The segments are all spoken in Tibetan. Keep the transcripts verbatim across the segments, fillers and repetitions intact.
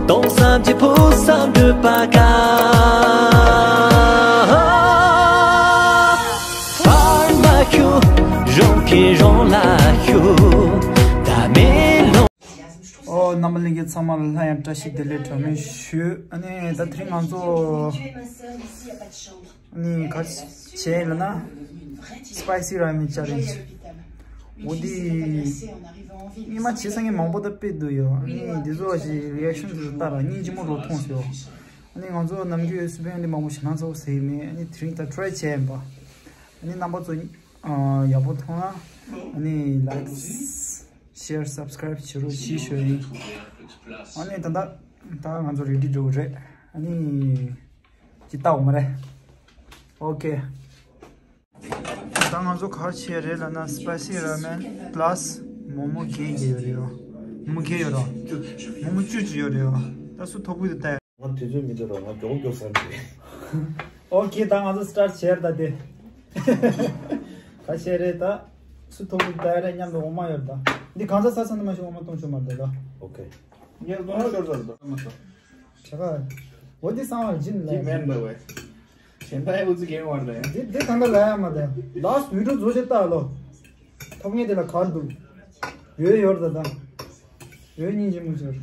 གཏོང་བསམ་གྱི་ཕུགས་བསམ་འགྲུབ་པ་དཀའ། བར་མ་ཤོག་རང་གིས་རང་ལ་ཤོག་ད་མེ་ལོང་། ཨོ། རྣམ་པ་ལྷན་རྒྱས་ཚང་མ་ལ་སླར་ཡང་བཀྲ་ཤིས་བདེ་ལེགས་གྲངས་མེད་ཞུ། ཨ་ནི་ད་དེ་རིང་ང་ཚོ་ནི་ག་རེ་བྱས་ལབ་ན། Spicy Ramen Challenge། འོ་འདི་སྔོན་མ་བྱེད་ས་ངས་མང་པོ་ད་དཔེ་འདུག་ཡོད། ཨ་ནི་འདི་ཚོ་ཞིག་reaction་དེ་ཚོ་ལྟ་ར་སྙིང་རྗེ་མོ་རུ་མཐོང་སོང་། ཨ་ནི་ང་ཚོ་ནམ་རྒྱུན་སི་པན་འདི་མང་པོ་ཞེད་སྣང་ཚ་པོ་ཟེར་གྱི་མེད། ཨ་ནི་དེ་རིང་ད་try་བྱས་ཡིན་པ། ཨ་ནི་རྣམ་པ་ཚོ་ཨ་ཡག་པོ་མཐོང་ན་ཨ་ནི་like share subscribe་བྱེད་རོགས་གྱིས་ཞུ་ཡིན། ཨ་ནི་ད་ད་ད་ང་ཚོ་ready་འགྲོ་གི་རེད། ཨ་ནི་ཅི་ལྟ་འོ་མ་རེད། ཨོ་ཁེ། ད་ང་ཚོ་ག་རེ་བྱས་རེད་ལབ་ན། Spicy Ramen plus་མོག་མོག་གན་གི་ཡོད་རེད་ཡོ། མོག་མོག་གན་ཡོད་རོ། མོག་མོག་བཅུ་གཅིག་ཡོད་རེད་ཡོ། ད་སུ་ཐོབ་གི་འདུག་ལྟ་ཡ། ང་དུས་ཚོད་མི་འདུག་རོ། ང་མགྱོགས་མགྱོགས་ཟ་འདུག་ཨོ་ཁེ། ད་ང་ཚོ་start་བྱས་རེད་ད་དེ། ག་བྱས་རེད་ད། སུ་ཐོབ་གི་འདུག་ལྟ་ཡ་རེད། མཉམ་དུ་འོ་མ་ཡོད་ད། འདི་གང་ཚ་ཚ་ཚ་ནི་མ་ཤི་འོ་མ་གཏོང་ཆོག་མ་རེད་ད། ཨོ་ཁེ། ངས་ལོ་ཤོར་ཚར་ད་མ་ཤོར། ཆ་ག་འོ་འདི་གསང་བ་ཇིན་ལ་ཇིན་མེན་པ་བས། གཞན་པའི་འུ་ཚུགས་རྒན་བར་ལས། འདི་འདི་ད་ལྟ་ལ་ཡ་མ་ད། last video་བཟོ་ཆེ་ལྟ་ལོ། ཐོབ་ངེས་དེ་ལ་གར་འདུག་ཡོད་ཡོད་ད་ད། ཡོད་སྙིང་རྗེ་མོ་ཟེར།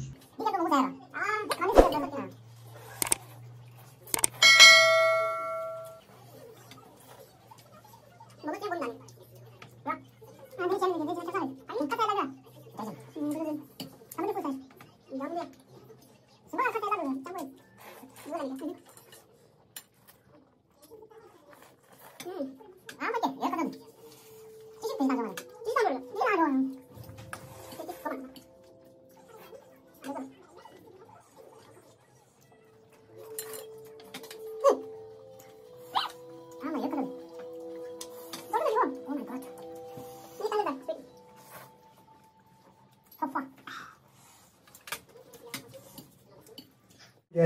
ཡ་ཡ།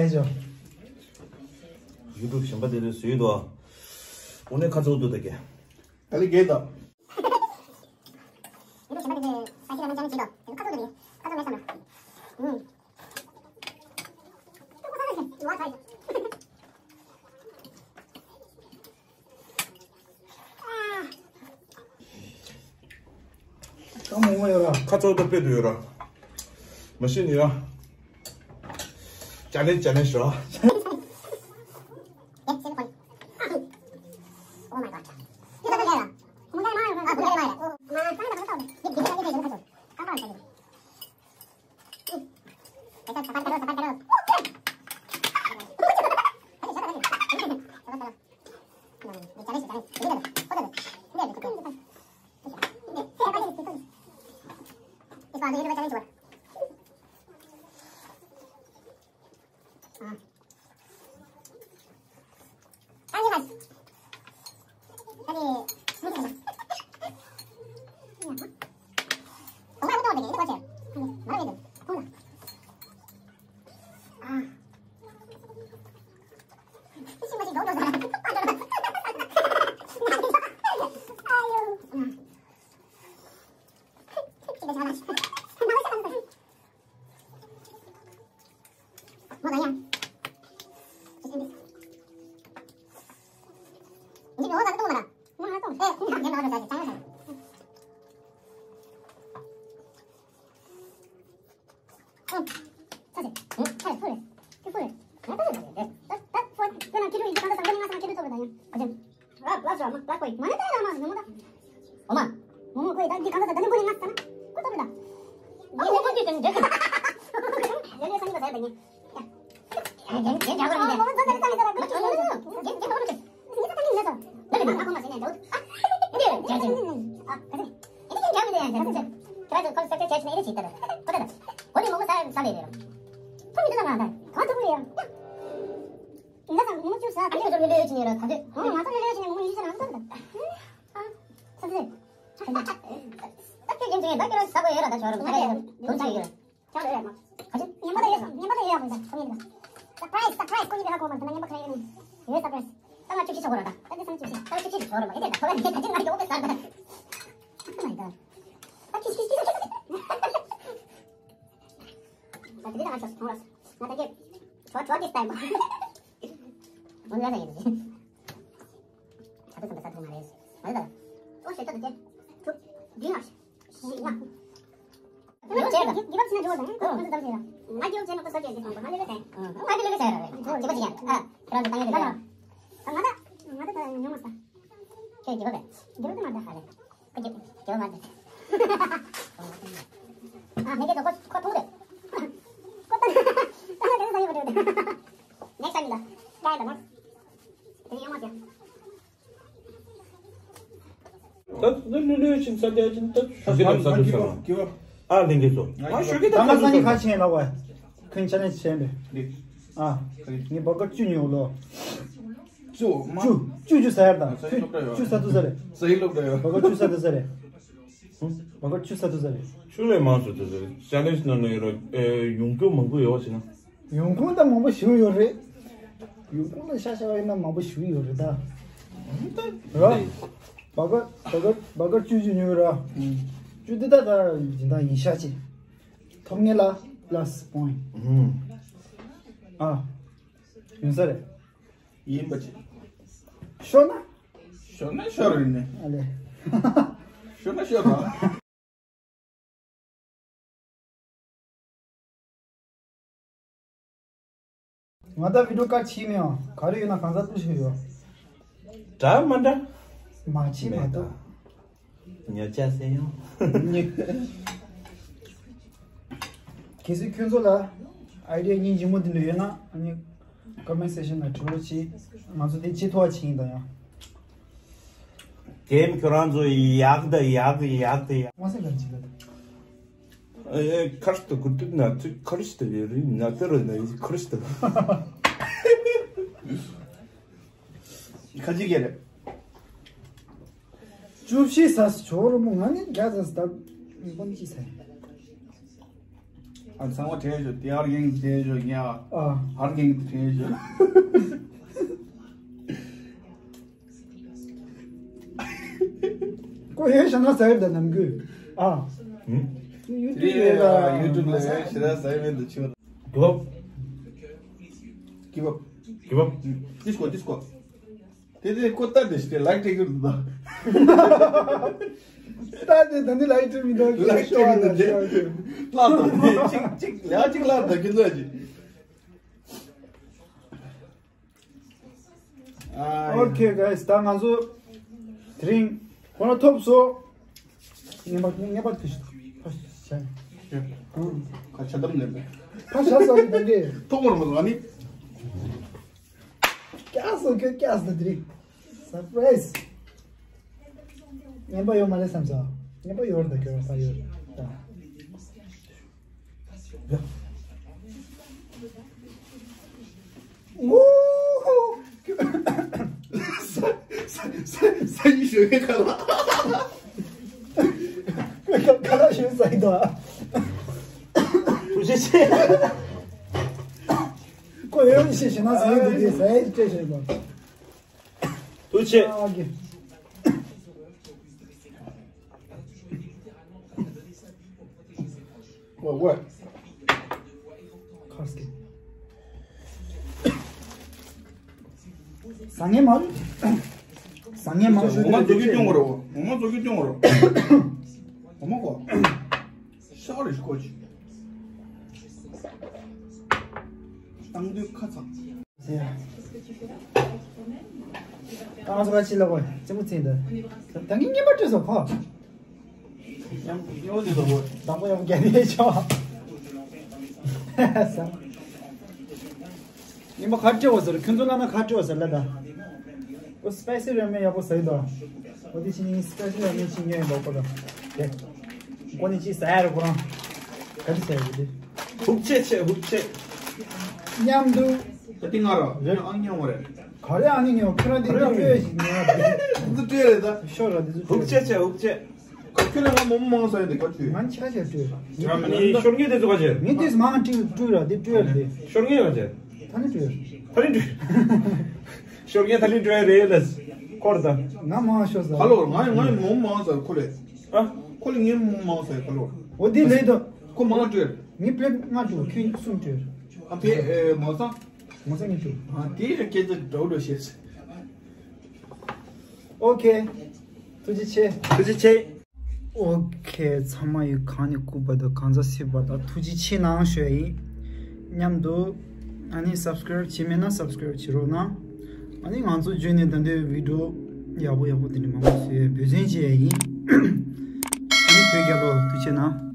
ཡུ་ཊུབ་གཞན་པ་དེ་ལས་བཟོས་འདུག་དངོས་གནས་ཁ་ཚ་འདུག་ད་གས། ཨ་ལི་གས་དང་། ཡུ་ཊུབ་གཞན་པ་དེ་ལས་ས་ཤི་ར་མན་ཅན་ནི་བྱེད་དོ། དེ་ཁ་ཚ་འདུག་ཁ་ཚ་མེད་ས་མ། ཨུམ། ཁ་ཚོགས་ཏོ་དཔེ་དུ་ཡོད་ར། མ་ཤེས་ནི་ཡ། ཅ་ལེ་ཅ་ལེ་ཤོ། Surprise, surprise. ཁོ་གཉིས་ཀྱི་ཧ་གོ་མ་ཐུབ་ན་ངན་པ་ཁ་ཡོད་ནི། ཡོད་surprise། ད་ང་བཅུ་གཅིག་ཆགས་གོ་ར་ད། ད་འདི་ཚང་བཅུ་གཅིག་ཆགས་ར་མ་ཡིན་ད། ད་ད་ད་ད་ད་ད་ད། Oh my god. ད་ཁྱི་ཁྱི་ཁྱི་ཁྱི། ད་དེ་ད་ང་ཆོག་སོང་ར། ང་ད་གེ་ཁྲོ་ཁྲོ་དེ་སྟེར་མ། འོ་ན་ཡིན། ད་དུང་ད་ས་ཐུག་མ་རེད། མ་རེད་ད། ཨོ་ཞེ་ད་དུ་ཅེ། ཁྲུ། འདི་ང་ཤི་ང་། ཡོ་ཅེ་ད། གི་བབ་ཕྱི་ན་འགྲོ་བ་དང་ཁོ་ཁོ་ཚོ་ཙམ་ཞིག་ལ། ང་གི་བབ་ཅེ་ན་ཁོ་ས་ཅེ་ཟེར་སོང་ང་ལེ་ལེ་ཟེར། ང་ལེ་ལེ་ཟེར་ར་རེད། ཅེ་པོ་ཅི་ཡ། ཨ་ཁྱེད་རང་ཚོ་ད་ཡོད་ད། ང་ད་ང་ད་ད་ཉོ་མ་ས། ཁྱེད་གི་བབ་རེད། གི་བབ་དུ་མ་ད་ཧ་ལེ། ཁོ་རྒྱབ་རྒྱབ་མ་འདུག་ཨ་ནི་གེ་ཚོ་ཁོ་ཁོ་ཐུག་རེད། ཁོ་ད་ད་ད་གེ་ཚོ་ཡོད་པ་འདུག next time ལ་ཀའི་ད་next དེ་ཡོང་མ་ཅི། ད་ནི་ལུས་ལུས་ཕྱིན་ས་དེ་ཕྱིན་ད་ཞུ་གི་དང་ས་དུ་ས་ལ་ཨ་ལིང་གེ་ཚོ་ཨ་ཞུ་གི་ད་དང་ས་ས་ནི་ཁ་ཆེན་ལ་བ་ཁོན་ཆ་ལེན་ཆེན་པས་ཨ་ངའི་བ་ཀ་བཅུ་ཉོ་ལོ། བཅུ་མ། བཅུ་བཅུ་བཅུ་ཟ་ཡར་དང་བཅུ་བཅུ་ཟ་དུ་ཟ་རེད། ཟ་ཡི་ལོག་འདྲ་ཡོད། བ་ཀ་བཅུ་ཟ་དུ་ཟ་རེད། བ་ཀ་བཅུ་ཟ་དུ་ཟ་རེད། བཅུ་ལས་མང་སུ་དུ་ཟ་རེད། ཅ་ལེན་ཇི་ནང་ནས་ཡོད་ར་ཨེ་ཡོང་རྒྱུ་མང་པོ་ཡོད་ཟེར་ན། ཡོང་ཁུངས་ད་མང་པོ་ཞིག་ཡོད་རེད། ཡོང་ཁུངས་ལ་ཤ་ཤ་བ་ཡིན་ན་མང་པོ་ཞིག་ཡོད་རེད་ད། ར། བ་ཀ་བ་ཀ་བ་ཀ་བཅུ་བཅུ་ཉོས་ར། བཅུ་འདི་ད་ད་ཡིན་ད་ཡིན་ཤ་ཆེ། ཐོབ་ངེས་ལ་plus point ཨ། ཡོང་ས་རེད། ཡིན་པ་ཅི། ཤོར་ན། ཤོར་ན་ཤོར་རེད་ནི། ཨ་ལེ། ཤོར་ན་ཤོར་ར། ང་ད་བི་ཌིའོ་ཀ་ཕྱིས་མེད་ཨང་། ག་རེ་ཡོད་ན་གང་ཟག་ཏུ་ཞིག་ཡོད། འདྲ་མ་འདྲ། མ་ཕྱིས་མ་མེད་གཏོགས། ད། ཉོ་ཆ་སེ་ཡོང་། གལ་སྲིད་ཁྱོད་ཚོ་ལ་ཨའི་ཌི་ཡ་སྙིང་རྗེ་མོ་དེ་འདྲ་ཡོད་ན་ཨ་ནི་ཀོ་མེན་སེག་ཤན་ལ་འབྲི་རོགས་གྱིས། ང་ཚོ་དེ་ཅི་ཐོག་ཕྱིན་ཡིན་ད་ཡང་། གེམ་ཁྱོད་རང་ཚོ་ཡག་ད་ཡག་ཡག་ད་ཡག་མ་སེ་ག་ཅི་ལ་ད། ཨེ་ཁར་ཏུ་ཀུ་ཏུ་ན་ཏུ་ཁར་ཏུ་ཡོད་རིང་ན་ཏུ་རུ་ན་ཁར་ཏུ། ཁ་ཅིག་གེ་རེད། བཅུ་བཞི་ཟ་སི་ཇོ་རུ་མོ་ང་ནི་བརྒྱ་ཟ་སི་ད་མི་ཀོན་ཅི་ཟ། ཨ་ཚང་མ་དྲན་ཞོ་དེ་ཨར་གེང་དྲན་ཞོ་ཉ། ཨ། ཨར་གེང་དྲན་ཞོ། ཀོ་ཧེ་ཤ་ན་ཟ་ཡིར་ད་ནམ་གུ། ཨ། ཡུ་ཊུབ་ལ་ཡུ་ཊུབ་ལ་ཤི་ར་ཟ་ཡི་མེད་ད་ཆུ། གི་བབ། གི་བབ། གི་བབ། ཏིས་ཀོ་ཏིས་ཀོ། དེ་དེ་ཁོ་ལྟ་དེ་ཞིག་ལའིག་སྤྲད་གི་འདུག་ད། ལྟ་དེ་ད་ནི་ལའིག་སྤྲད་མི་འདུག་ལའིག་སྤྲད་མི་འདུག་ལྟ་དང་དེ་གཅིག་གཅིག་ལ་གཅིག་ལ་ད་ཁྱོད་ཚོ་གཅིག Okay guys ད་ང་ཚོ་དེ་རིང་ཁོ་ན་ཐོབ་སོ། ངེས་པར་ངེས་པར་དུ་ཕ་ཤ། ཁ་ཆ་དམ་ལེན་པས། ཕ་ཤ་ས་ཡི་ད་གེ་ཐོག་མར་མ་ང་ནི། ཀྱག་སོང་ཁྱོད་ཀྱག་སོང་དེ་རིང་། སར་པ་རའི་ཛི། ངན་པ་ཡོད་མ་རེད་བསམ་ས། ངན་པ་ཡོད་རེད་ད་ཁྱོད་རང་ས་ཡོད་རེད་ད། ངོ་། ས་ས་ས་ས་ཡི་ཞོ་གའི་ཁ་ལ། ཁ་ཁ་ལ་ཞོ་ས་ཡི་ད། ཐུགས་རྗེ་ཆེ། ཁོ་ཡོད་ཤེས་ཤེས་ན་ས་ཡི་འདི་དེ་ས་ཡི་སྤྲད་ཤེས་པ། ཐུགས་རྗེ་ཆེ། ཨ་གི། ཝེ་ཝེ། ཁར་སྐད། བཟང་ངན་མང་། བཟང་ངན་མང་ཤོས་འོ་མ་འཛོ་གི་སྐྱོང་གོ་རོ། འོ་མ་འཛོ་གི་སྐྱོང་གོ་རོ། འོ་མ་གོ། ཤག་རེ་ཤི་ཁོ་ཅི། བཏང་དུས་ཁ་ཚང་། ཟེར། ང་ཚོ་ཁ་ཕྱི་ལ་གོ་རྩེད་མོ་རྩེ་འདི། ད་ངས་ངན་པ་སྤྲད་སོང་ཁོ། ཡང་ཡང་འདི་ཚོ་གོ། དང་པོ་ཡང་རྒྱ་ནས་ཆོག་ངན་པ་ཁ་སྤྲད་འོ་ཟེར་ཁྱོད་ཚོ་ལ་ན་ཁ་སྤྲད་འོ་ཟེར་ལ་ད། ཨོ་སི་པའི་སི་ར་མེན་ཡག་པོ་ཟ་ཡི་ད། ཨོ་དེ་ཕྱི་ཉིན་སི་པའི་སི་ར་མེན་ཕྱི་ཉོས་ཡིན་པ་ཁོ་ལ། དེ། ཁོ་ནི་ཅི་ཟ་ཡ་རེད་ཁོ་རང་། ག་དེ་ཟ་ཡ་རེད་དེ། ཧུབ་ཆེ་ཆེ་ཧུབ་ཆེ། མཉམ་དུ། ད་ཏི་ང་ར་རེད། ཨང་ཉོ་བ་རེད། ག་རེ་ཨང་ཉོ་ཁྱོད་རང་དེ་དེ་སྤྲོད་ཞིག་ཉོ་བ་རེད། འདི་སྤྲོད་རེད་ད། ཤོར་ར་དེ་ཚོ་ཧུབ་ཆེ་ཆེ་ཧུབ་ཆེ། ཁྱོད་ལ་ང་མོ་མང་ས་ཡོད་དེ་ག་དུས། ང་ཆ་ཆ་སྤྲོད། ང་མི་ཤོར་ངེས་དེ་ཚོ་ག་ཆེ། ངས་དེ་མང་སྤྲོད་སྤྲོད་ར་དེ་སྤྲོད་ར་དེ། ཤོར་ངེས་ག་ཆེ། ད་ནི་སྤྲོད། ད་ནི་སྤྲོད། ཤོར་ངེས་ད་ནི་སྤྲོད་རེད་ལ། ཁོར་ད། ང་མང་ཤོར་ས། ཁ་ལོར་ང་ང་མོ་མང་ས་ཁོ་ལས། ཨ། ཁོ་ལས་ངའི་མོ་མང་ས་ཁ་ལོར། འོ་དེ་ལས་ད། ཁོ་མང་སྤྲོད། ངས་པེ་ལེཊ་ལྔ་སྤྲོད་ཁྱོད་གསུམ་སྤྲོད། དེ་མོ་སང་། མོ་སང་ངེས་ཤོག་ཨ་དེ་ར་སྐད་ཆ་འདྲ་བོ་འདྲ་བཤད། ཨོ་ཁེ། ཐུགས་རྗེ་ཆེ། ཐུགས་རྗེ་ཆེ། ཨོ་ཁེ། ཚང་མ་ཡི་གང་ནས་སྐུ་པ་དང་གང་ཟག་སི་པ་དང་ཐུགས་རྗེ་ཆེ་གནང་ཞུ་ཡ་ཡིན། མཉམ་དུ་ཨ་ནི་སབ་སི་ཀ་རེབ་བྱས་མེད་ན་སབ་སི་ཀ་རེབ་བྱེད་རོགས་གནང་། ཨ་ནི་ང་ཚོ་རྗེས་ནས་ད་འདོད་བི་ཌི་ཡོ་ཡག་པོ་ཡག་པོ་དེ་འདྲ་མང་པོ་བཟོས་འབད་བརྩོན་བྱེད་ཡ་ཡིན། ཨ་ནི་བོད་རྒྱལ་ལོ། ཐུགས་རྗེ་གནང་།